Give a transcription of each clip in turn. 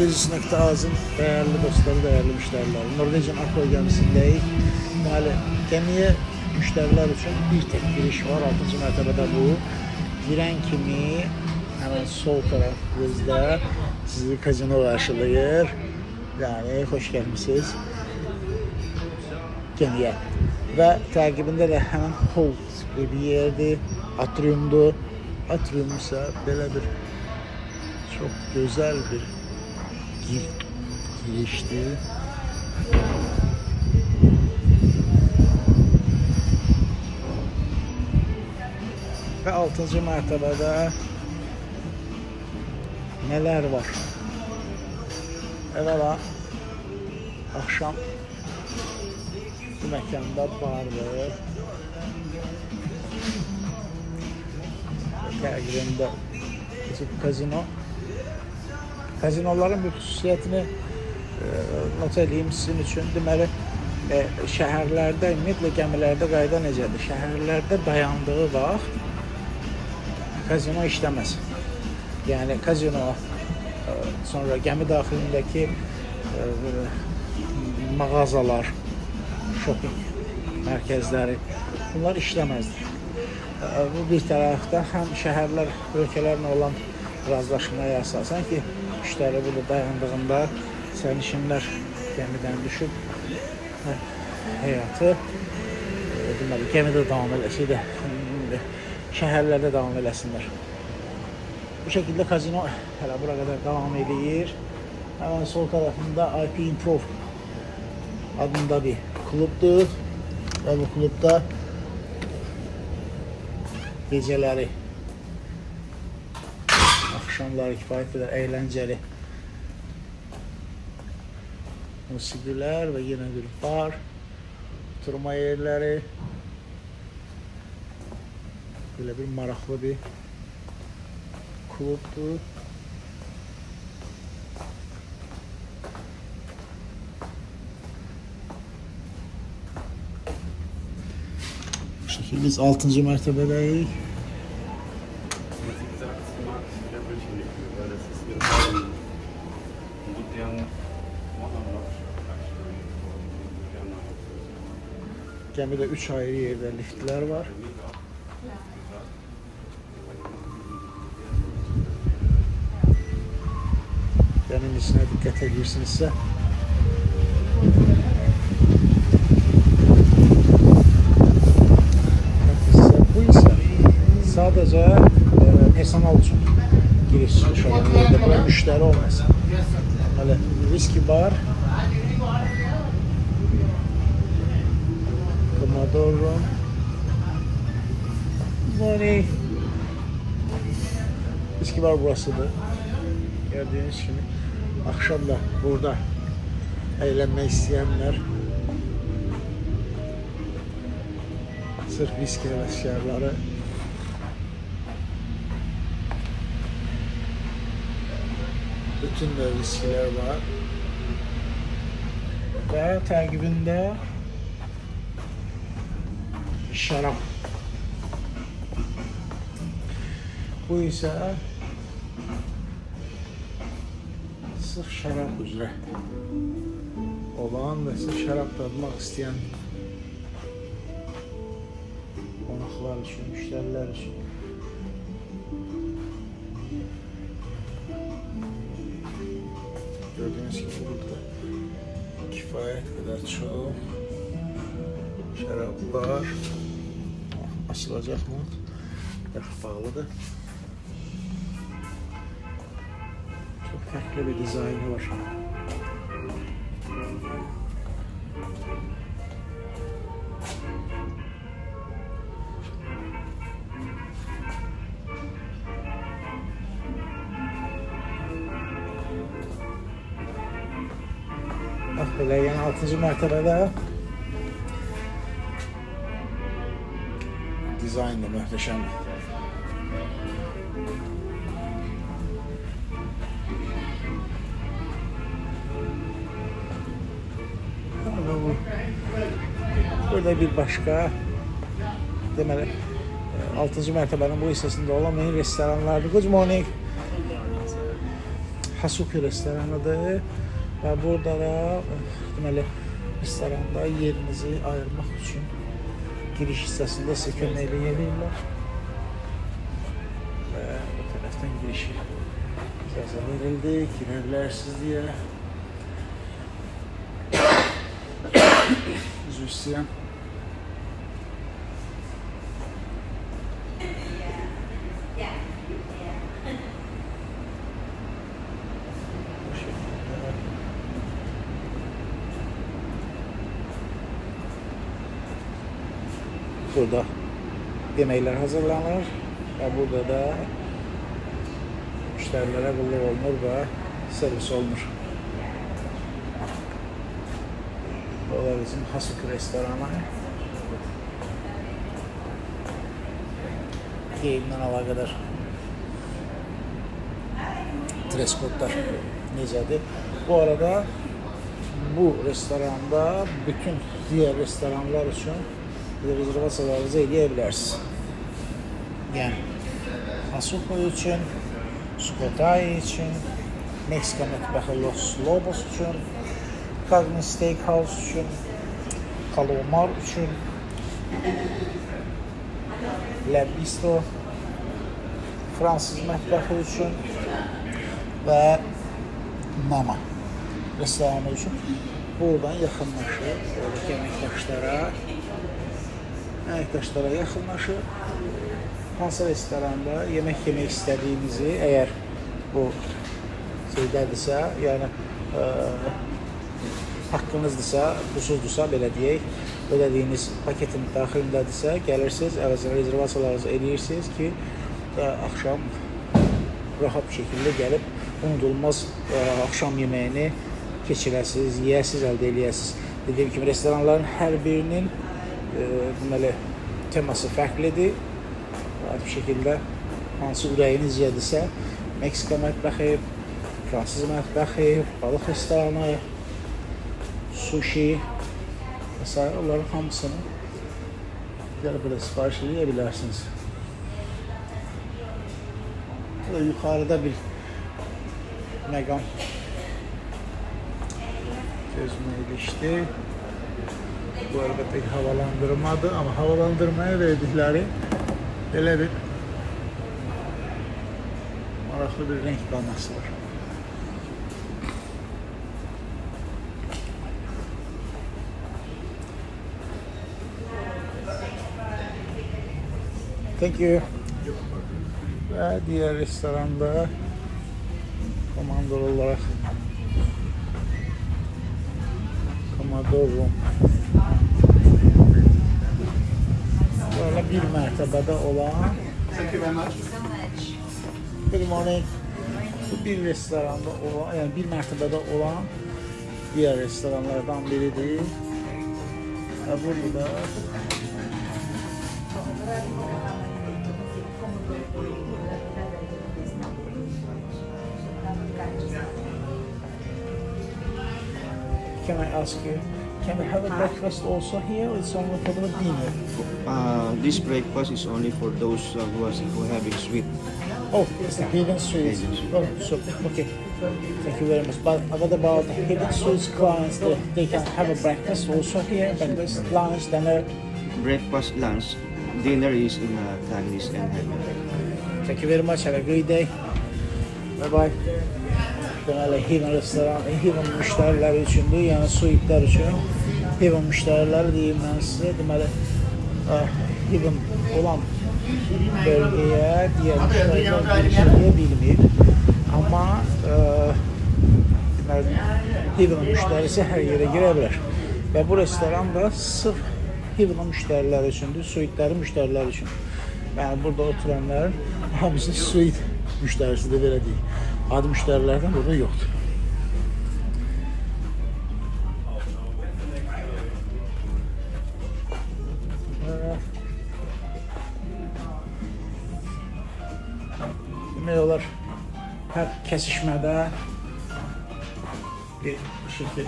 Bridges.az-ın dəyərli dostları, dəyərli müştəriləri. Norwegian Aqua gəmisindəyik. Deməli, gəmiyə müştərilər üçün bir tək giriş var, 6-cı mərtəbədə bu. Girən kimi həmən sol tərəfinizdə sizi kazino qarşılayır. Yəni, xoş gəlmisiniz gəmiyə. Və təqibində də həmən hall tipli bir yerdir, atriumdur. Atrium isə belə bir çox gözəl bir girişdir. Və 6-cı mərtəbədə nələr var? Əvvəla axşam bu məkanda bardır. Təqibində kazino. Kazinoların bir xüsusiyyətini not eləyim sizin üçün. Deməli, şəhərlərdə, ümumiyyətlə gəmilərdə qayda necədir? Şəhərlərdə dayandığı vaxt kazino işləməz. Yəni, kazino, sonra gəmi daxilindəki mağazalar, shopping mərkəzləri, bunlar işləməzdir. Bu bir tərəfdə həm şəhərlər, ölkələrlə olan razılaşmaya əsasən ki, müştəri burada dayandığında sərnişinlər gəmidən düşüb həyatı, deməli, gəmidə davam eləsə də, şəhərlərdə davam eləsinlər. Bu şəkildə kazino hələ bura qədər davam eləyir. Həmən sol tərəfində IP Improv adında bir klubdur və bu klubda gecələri, axşamları kifayət qədər əyləncəli musiqilər və yenə bir bar, oturma yerləri, belə bir maraqlı bir klubdur. Biz 6-cı mərtəbədəyik. Gəmidə 3 ayrı yerdə liftlər var. Gəminin içinə diqqət edirsinizsə, bu isə sadəcə personal üçün giriş çıxış olan yerdə, bura müştəri olmasın. Hələ viski bar, Commodore Room, morning. Viski bar burasıdır. Gördüyünüz kimi axşam da burada əylənmək istəyənlər sırf viski həvəskarları bütün növ viskilər var və təqibində şərab. Bu isə sırf şərab üzrə olan və sırf şərab dadmaq istəyən qonaqlar üçün, müştərilər üçün. Gördüyünüz kimi burada kifayət qədər çox şərab var. Açılacaq mı? Yox, bağlıdır. Çox fərqli bir dizaynı var. Bax belə, yəni 6-cı mərtəbədə dizayn da möhtəşəmdir. Burada bir başqa, deməli, 6-cı mərtəbənin bu hissəsində olan main restoranlardır. Good morning. Hasuki restoranıdır və burada da deməli restoranda yerinizi ayırmaq üçün giriş hissəsində sizə köməklik edirlər. Və bu tərəfdən girişi icazə verildi, girə bilərsiniz deyə. Üzr istəyirəm. Bu şekilde. Burada yeməklər hazırlanır və burada da müştərilərə qulluq olunur və servis olunur. Bu da bizim Hasuki restoranı. Geyimdən əlaqədar dress kodlar necədir? Bu arada bu restoranda bütün digər restoranlar üçün rezervasiyalarınızı eləyə bilərsiniz. Yəni Hasuki üçün, Sukhothai üçün, Meksika mətbəxi Los Lobos üçün, Cagnes Steakhouse üçün, Palomar üçün, Le Bistro Fransız mətbəxi üçün və Nama restoranı üçün. Buradan yaxınlaşıb, oradakı əməkdaşlara yaxınlaşıb, hansı restoranda yemək yemək istədiyinizi, əgər bu şeydədirsə, yəni haqqınızdırsa, pulsuzdursa, belə deyək, ödədiyiniz paketin daxilindədirsə, gəlirsiniz, əvəzinə rezervasiyalarınızı edirsiniz ki, axşam rahat bir şəkildə gəlib unudulmaz axşam yeməyini keçirəsiniz, yeyəsiniz, əldə eləyəsiniz. Dediyim kimi, restoranların hər birinin deməli, teması fərqlidir. Rahat bir şəkildə hansı ürəyiniz yedisə, Meksika mətbəxi, Fransız mətbəxi, balıq restoranı, sushi və s. Onların hamısını gəlib burada sifariş edə bilərsiniz. Burada yuxarıda bir məqam gözümə ilişdi. Bu əlbəttə ki, havalandırmadır, amma havalandırmaya verdikləri belə bir maraqlı bir renk qalması var. Thank you. Və digər restoranda komandor olarak Commodore Room. Böyle bir mərtəbədə olan. Thank you very much. Good morning. Bu bir restoranda olan, yəni bir mərtəbədə olan digər restoranlardan biridir. Və burada da Can I ask you, can we have a breakfast also here, or it's only for the dinner? This breakfast is only for those who are having sweet. Oh, it's the Haven Suites. Oh, so, okay. Thank you very much. But what about the Haven Suites clients? They can have a breakfast also here, breakfast, lunch, dinner. Breakfast, lunch, dinner is in Cagnes and Haven. Thank you very much. Have a great day. Bye bye. Deməli, Haven restoran, Haven müştəriləri üçündür, yəni suitlər üçün. Haven müştəriləri deyim mən sizə, deməli, Haven olan bölgəyə digər müştərilər giriş edə bilmir. Amma deməli, Haven müştərisi hər yerə girə bilər. Və bu restoran da sırf Haven müştəriləri üçündür, suitlərin müştəriləri üçün. Yəni, burada oturanların hamısı suit müştərisidir, belə deyik. Adi müştərilərdən burada yoxdur. Demək olar, hər kəsişmədə bir şəkil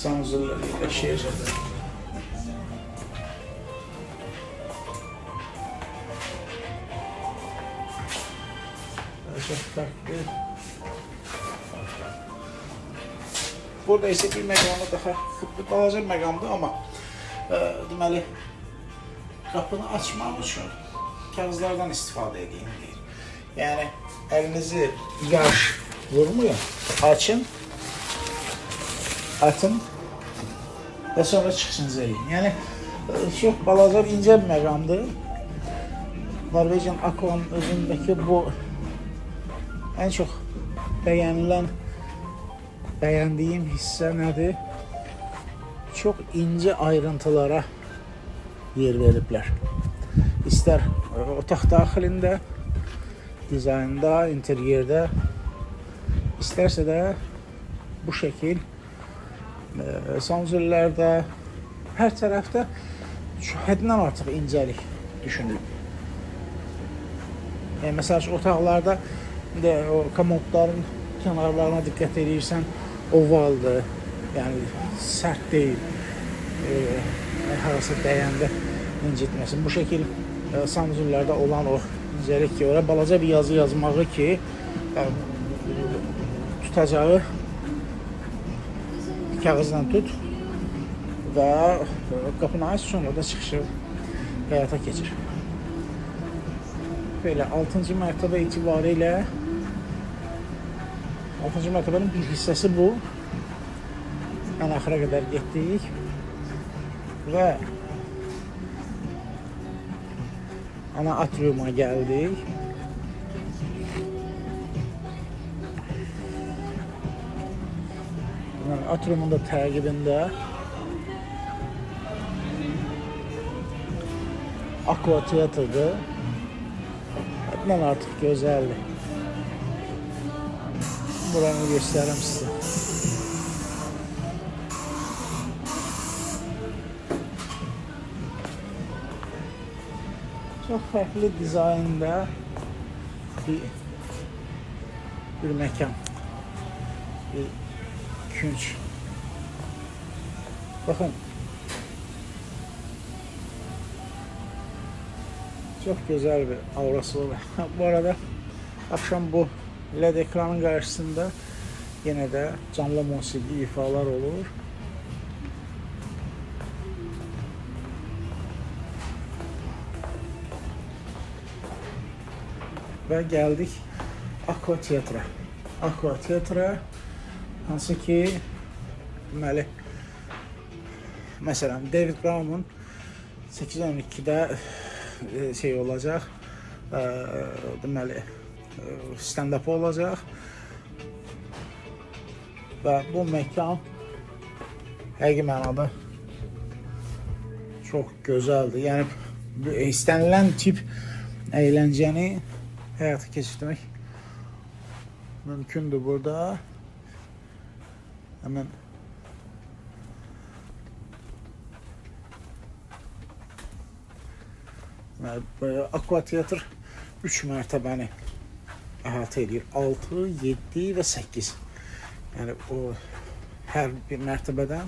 sanuzurlar yerləşir. Çox farklı. Burada isə bir məqamı daha, balaca bir məqamdır, amma deməli, qapını açmaq üçün kağızlardan istifadə edin deyir. Yəni, əlinizi yaş vurmayın, açın, atın və sonra çıxışınızı eləyin. Yəni, çox balaca, incə bir məqamdır. Norwegian Aqua'nın özündəki bu ən çox bəyəndiyim hissə nədir? Çox incə ayrıntılara yer veriblər. İstər otaq daxilində, dizaynda, interyerdə, istərsə də bu şəkil sanuzillərdə, hər tərəfdə həddindən artıq incəlik düşünülüb. Yəni, məsəl üçün, otaqlarda o komodların kənarlarına diqqət edirsən, ovaldır, yəni sərt deyil, harasa dəyəndə incitməsin. Bu şəkil sanuzillərdə olan o incəlik ki, ora balaca bir yazı yazmağı ki, tutacağı kağızla tut və qapını aç, sonra da çıxışı həyata keçir. Belə, 6-cı mərtəbə itibarilə 6-cı mərtəbənin bir hissəsi bu. Ən axıra qədər getdik və ana atriuma gəldik. Yəni, atriumun da təqibində Aqua Teatr'dır. Həddindən artıq gözəldir. Buranı göstərim sizə. Çox fərqli dizaynda bir məkan, bir künc. Baxın, çox gözəl bir aurası var. Bu arada axşam bu LED ekranın qarşısında yenə də canlı musiqi ifalar olur. Və gəldik Aqua Teatra. Aqua Teatra hansı ki, deməli, məsələn, David Brown'un 8.12-də şey olacaq, deməli, stand-up olacaq və bu məkan həqiqi mənada çox gözəldir. Yəni, istənilən tip əyləncəni həyata keçirmək mümkündür burada. Həmən Aqua Teatr 3 mərtəbəni əhatə edir. 6, 7 və 8. Yəni, o hər bir mərtəbədən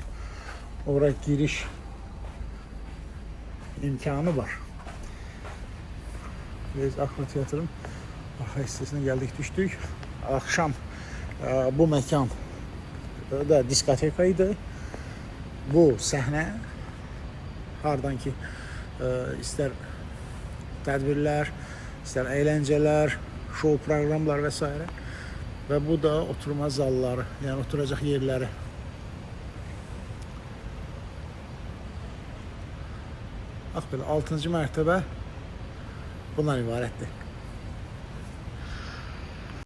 ora giriş imkanı var. Biz Aqua Teatrın arxa hissəsinə gəldik, düşdük. Axşam bu məkan da diskoteka idi. Bu səhnə hardan ki istər tədbirlər, istər əyləncələr, şou proqramlar və s. Və bu da oturma zalları, yəni oturacaq yerləri. Bax belə, 6-cı mərtəbə bundan ibarətdir.